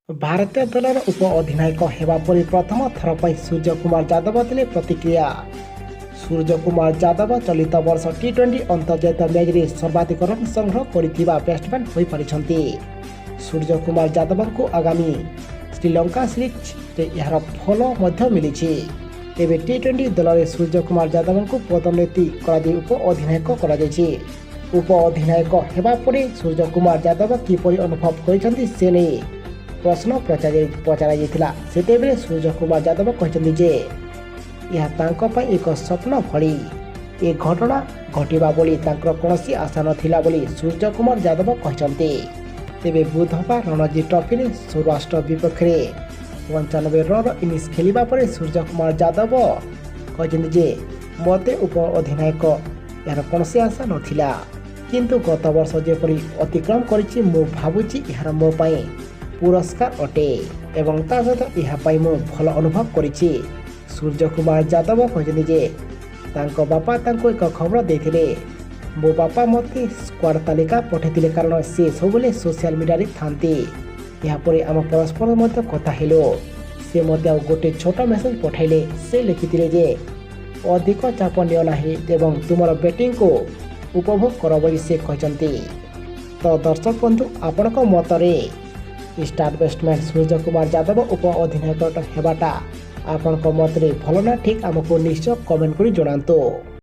ଭାରତୀୟ ଦଳର ଉପ ଅଧିନାୟକ ହେବା ପରେ ପ୍ରଥମ ଥର ପାଇଁ ସୂର୍ଯ୍ୟକୁମାର ଯାଦବ ଦେଲେ ପ୍ରତିକ୍ରିୟା। ସୂର୍ଯ୍ୟକୁମାର ଯାଦବ ଚଳିତ ବର୍ଷ ଟି-20 ଅନ୍ତର୍ଜାତୀୟ ମ୍ୟାଚ୍ରେ ସର୍ବାଧିକ ରନ୍ ସଂଗ୍ରହ କରିଥିବା ବ୍ୟାଟ୍ସମ୍ୟାନ୍ ହୋଇପାରିଛନ୍ତି। ସୂର୍ଯ୍ୟକୁମାର ଯାଦବଙ୍କୁ ଆଗାମୀ ଶ୍ରୀଲଙ୍କା ସିରିଜରେ ଏହାର ଫଳ ମଧ୍ୟ ମିଳିଛି। ତେବେ ଟି-20 ଦଳରେ ସୂର୍ଯ୍ୟକୁମାର ଯାଦବଙ୍କୁ ପଦୋନ୍ନତି କରାଯାଇ ଉପ ଅଧିନାୟକ କରାଯାଇଛି। ଉପ ଅଧିନାୟକ ହେବା ପରେ ସୂର୍ଯ୍ୟକୁମାର ଯାଦବ କିପରି ଅନୁଭବ କରିଛନ୍ତି, ସେ ନେଇ ପ୍ରଶ୍ନ ପଚରାଯାଇଥିଲା। ସେତେବେଳେ ସୂର୍ଯ୍ୟକୁମାର ଯାଦବ କହିଛନ୍ତି ଯେ ଏହା ତାଙ୍କ ପାଇଁ ଏକ ସ୍ୱପ୍ନ ଭଳି। ଏ ଘଟଣା ଘଟିବା ବୋଲି ତାଙ୍କର କୌଣସି ଆଶା ନଥିଲା ବୋଲି ସୂର୍ଯ୍ୟକୁମାର ଯାଦବ କହିଛନ୍ତି। ତେବେ ବୁଧବାର ରଣଜୀ ଟ୍ରଫିରେ ସୌରାଷ୍ଟ୍ର ବିପକ୍ଷରେ 95 ରନ୍ର ଇନିଂସ ଖେଳିବା ପରେ ସୂର୍ଯ୍ୟକୁମାର ଯାଦବ କହିଛନ୍ତି ଯେ ମୋତେ ଉପ ଅଧିନାୟକ ଏହାର କୌଣସି ଆଶା ନଥିଲା, କିନ୍ତୁ ଗତ ବର୍ଷ ଯେପରି ଅତିକ୍ରମ କରିଛି, ମୁଁ ଭାବୁଛି ଏହାର ମୋ ପାଇଁ ପୁରସ୍କାର ଅଟେ ଏବଂ ତା ସହିତ ଏହା ପାଇଁ ମୁଁ ଭଲ ଅନୁଭବ କରିଛି। ସୂର୍ଯ୍ୟକୁମାର ଯାଦବ କହିଛନ୍ତି ଯେ ତାଙ୍କ ବାପା ତାଙ୍କୁ ଏକ ଖବର ଦେଇଥିଲେ। ମୋ ବାପା ମୋତେ ସ୍କ୍ୱାଡ୍ ତାଲିକା ପଠାଇଥିଲେ, କାରଣ ସେ ସବୁବେଳେ ସୋସିଆଲ ମିଡ଼ିଆରେ ଥାନ୍ତି। ଏହାପରେ ଆମ ପରସ୍ପର ମଧ୍ୟ କଥା ହେଲୁ। ସେ ମୋତେ ଆଉ ଗୋଟେ ଛୋଟ ମେସେଜ ପଠାଇଲେ। ସେ ଲେଖିଥିଲେ ଯେ ଅଧିକ ଚାପ ନିଅ ନାହିଁ ଏବଂ ତୁମର ବ୍ୟାଟିଂକୁ ଉପଭୋଗ କର ବୋଲି ସେ କହିଛନ୍ତି। ତ ଦର୍ଶକ ବନ୍ଧୁ, ଆପଣଙ୍କ ମତରେ ଷ୍ଟାର ବ୍ୟାଟ୍ସମ୍ୟାନ୍ ସୂର୍ଯ୍ୟକୁମାର ଯାଦବ ଉପ ଅଧିନାୟକ ହେବାଟା ଆପଣଙ୍କ ମତରେ ଭଲ ନା ଠିକ୍, ଆମକୁ ନିଶ୍ଚୟ କମେଣ୍ଟ କରି ଜଣାନ୍ତୁ।